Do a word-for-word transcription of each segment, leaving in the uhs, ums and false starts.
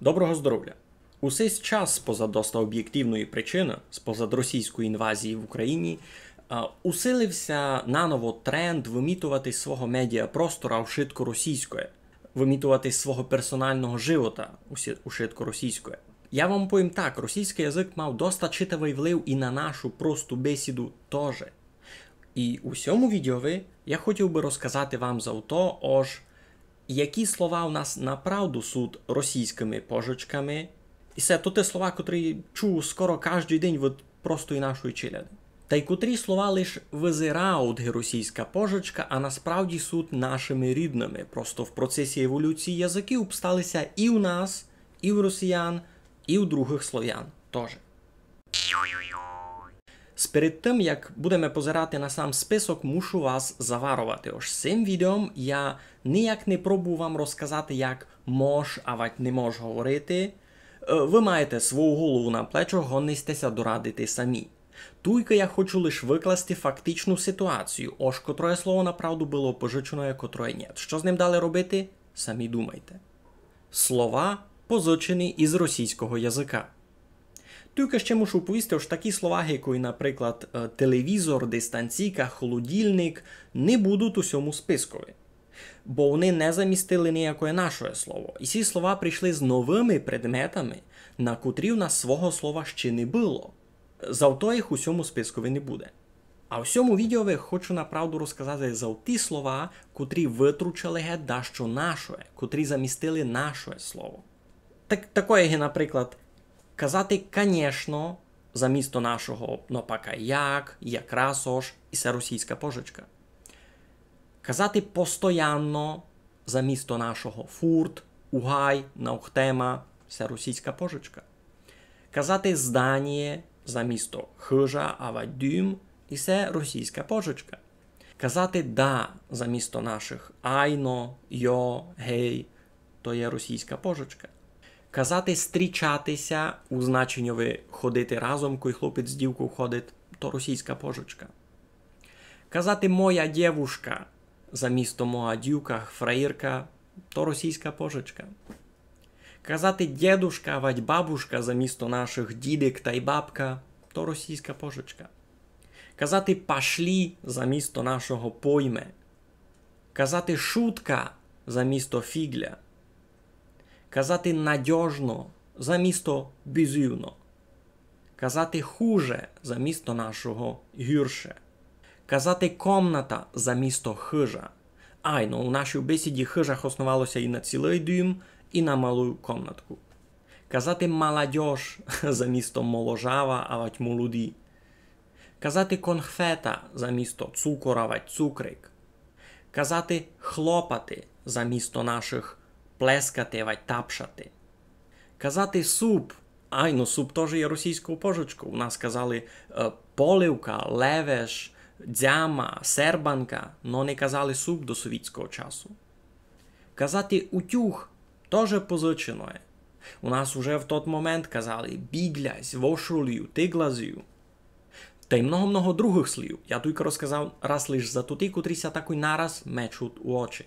Доброго здоровля! У сей час, спозад доста обєктивної причины, спозад російської інвазії в Україні, а, усилив ся наново тренд вымітовати з свого медіапростора ушытко російськоє, вымітовати з свого персоналного живота усі-, ушытко російськоє. Я вам повім так, російськый язык мав доста читавый влив і на нашу просту бесіду тоже. І у сьому відеови я хотів бы розказати вам за то, ож які слова у нас направду суть російськыми пожичками. І се то ті слова, котрі чув скоро каждый день від простої нашої челяди. Тай котрі слова лиш визирають ги російська пожичка, а насправді суть нашыми рідными. Просто в процесі еволюції языкы обстали ся і у нас, і у росіян, і у другых словян тоже. Сперед тым, як будеме позирати на сам список, мушу вас заваровати. Ож сим відеом я ніяк не пробую вам розказати, як мож, авадь не мож говорити. Е, вы маєте свою голову на плечах, годні сьте ся дорадити самі. Туйка я хочу лиш выкласти фактичну ситуацію, ож котроє слово направду было пожичене, а котроє нєт. Што з ним далі робити? Самі думайте. Слова, позичені із російського языка. Туйка ще мушу повісти, ож такі слова, як, наприклад, е, телевізор, дистанційка, холодильник, не будуть у сьому спискови. Бо они не замістили ніякоє нашоє слово. І сі слова прийшли з новыми предметами, на котрі у нас свого слова ще не было. Зато їх у сьому спискови не буде. А в сьому відеови хочу направду розказати за ті слова, котрі вытручали гет дашто нашоє, котрі замістили нашоє слово. Так, такоє є, наприклад, казати «конечно» замісто нашого, но пак а як, якраз ож, і се російська пожичка. Казати «постоянно» замісто нашого «фурт», «угай», «наухтема», се російська пожичка. Казати «здание» замісто «хыжа» авадь «дюм», і се російська пожичка. Казати «да» замісто нашых «айно», «йо», «гей», то є російська пожичка. Казати «стрічати ся» у значеньови «ходити разом», кой хлопець з дівков ходить, то російська пожичка. Казати «моя дєвушка» замісто «моя дівка», «фраїрка», то російська пожичка. Казати «дєдушка» авадь «бабушка» замісто нашых «дідик» тай «бабка», то російська пожичка. Казати «пашлі» замісто нашого «пойме». Казати «шутка» замісто «фіґля». Казати «надьожно» замісто «бізувно». Казати «хуже» замісто нашого «гірше». Казати «комната» замісто «хыжа». Айно, у нашій бесіді «хыжа» хосновало ся і на цілый дюм, і на малу комнатку. Казати «маладьож» замісто «моложава» авадь «молоді». Казати «конхфета» замісто «цукор» авадь «цукрик». Казати «хлопати» замісто нашых «плескати» авадь «тапшати». Казати «суп». Айно, суп тоже є російськов пожичков. У нас казали, е, поливка, левеш, дзяма, сербанка, но не казали суп до совітського часу. Казати «утюг» тоже позиченоє. У нас уже в тот момент казали «біґлязь», «вошулю», «тиґлазю». Тай много-много другых слів. Я туйка розказав раз лиш за туті, котрі ся такой нараз мечуть у очі.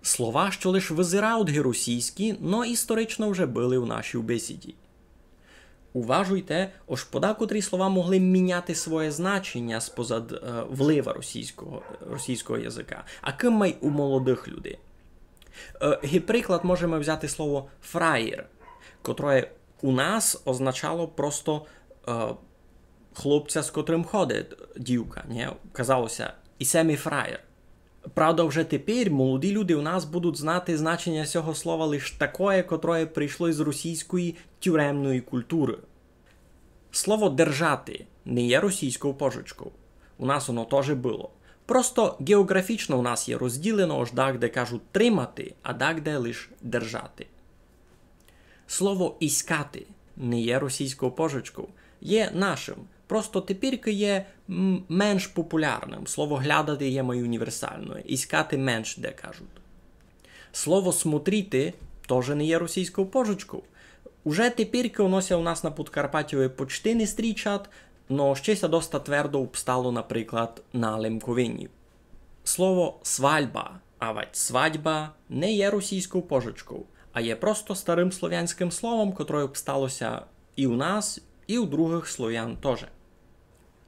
Слова, што лиш визирають ги російські, но історично вже были у нашій бесіді. Уважуйте, ож подакотрі слова могли міняти своє значеня спозад, е, влива російського, російського языка, а кым май у молодых людей. Е, ги приклад можеме взяти слово «фраєр», котроє у нас означало просто, е, хлопця, з котрым ходить дівка, нє? Казало ся, і се мій фраєр. Правда, вже тепер молоді люди у нас будуть знати значеня сього слова лиш такоє, котроє прийшло з російської тюремної культуры. Слово «держати» не є російськов пожичков. У нас оно тоже было. Просто ґеоґрафічно у нас є розділено, ож дагде кажуть «тримати», а дагде лиш «держати». Слово «іськати» не є російськов пожичков, є нашым. Просто тепер є, м, менш популярным. Слово «глядати» є май універсалноє, «іськати» менш де кажуть. Слово «смотріти» тоже не є російськов пожичков. Уже тепер оно ся у нас на Подкарпатю почти не стрічат, но ще ся доста твердо обстало, наприклад, на Лемковині. Слово «свальба» авадь «свадьба» не є російськов пожичков, а є просто старым словянськым словом, котроє обстало ся і у нас, і у другых словян тоже.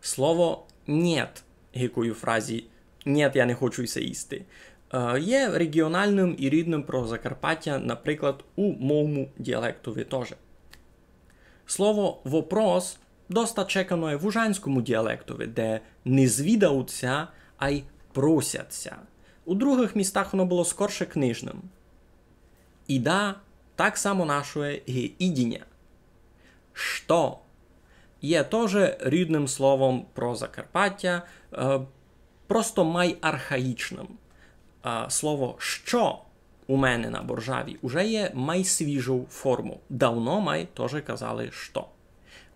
Слово «нєт», як у фразі «нєт, я не хочу се їсти», е, є реґіоналным і рідным про Закарпаття, наприклад, у мому діалектови тоже. Слово «вопрос» доста чекано є в ужанському діалектови, де не звідавуть ся, ай просять ся. У другых містах воно было скорше книжным. Іда так само нашоє ги ідіня. «Што» є тоже рідным словом про Закарпаття, е, просто май архаїчным. А слово «што» у мене на Боржаві уже є май свіжов формов. Давно май тоже казали «што».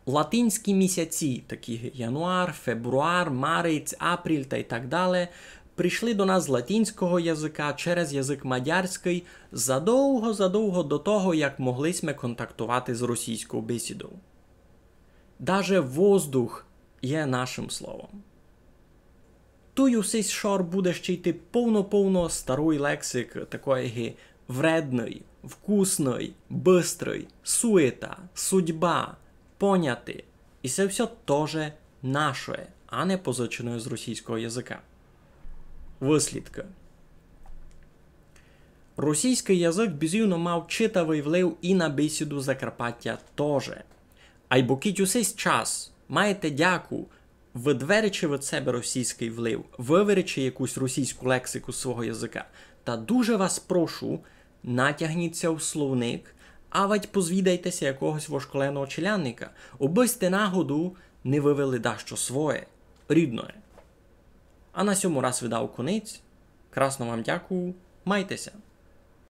Латинські місяці, такі ги януар, фебруар, марець, апріль тай так дале, пришли до нас з латинського языка через язык мадярськый задовго-задовго до того, як могли сьме контактовати з російськов бесідов. Даже воздух є нашым словом. Туй у сись шор буде ще йти повно-повно старый лексик, такой ги вредный, вкусный, быстрый, суета, судьба, поняти. І се всьо тоже нашоє, а не позичене з російського языка. Выслідкы. Російськый язык бізувно мав читавый влив і на бесіду Закарпаття тоже. Айбо кідь у сись час маєте дяку выдверечи від себе російськый влив, выверечи якусь російську лексику з свого языка, та дуже вас прошу, натягніть ся в словник, авадь позвідайте ся якогось вошколеного челядника, обы сьте нагодов не вывели дашто своє, рідноє. А на сьому раз видав конець. Красно вам дякую, майте ся.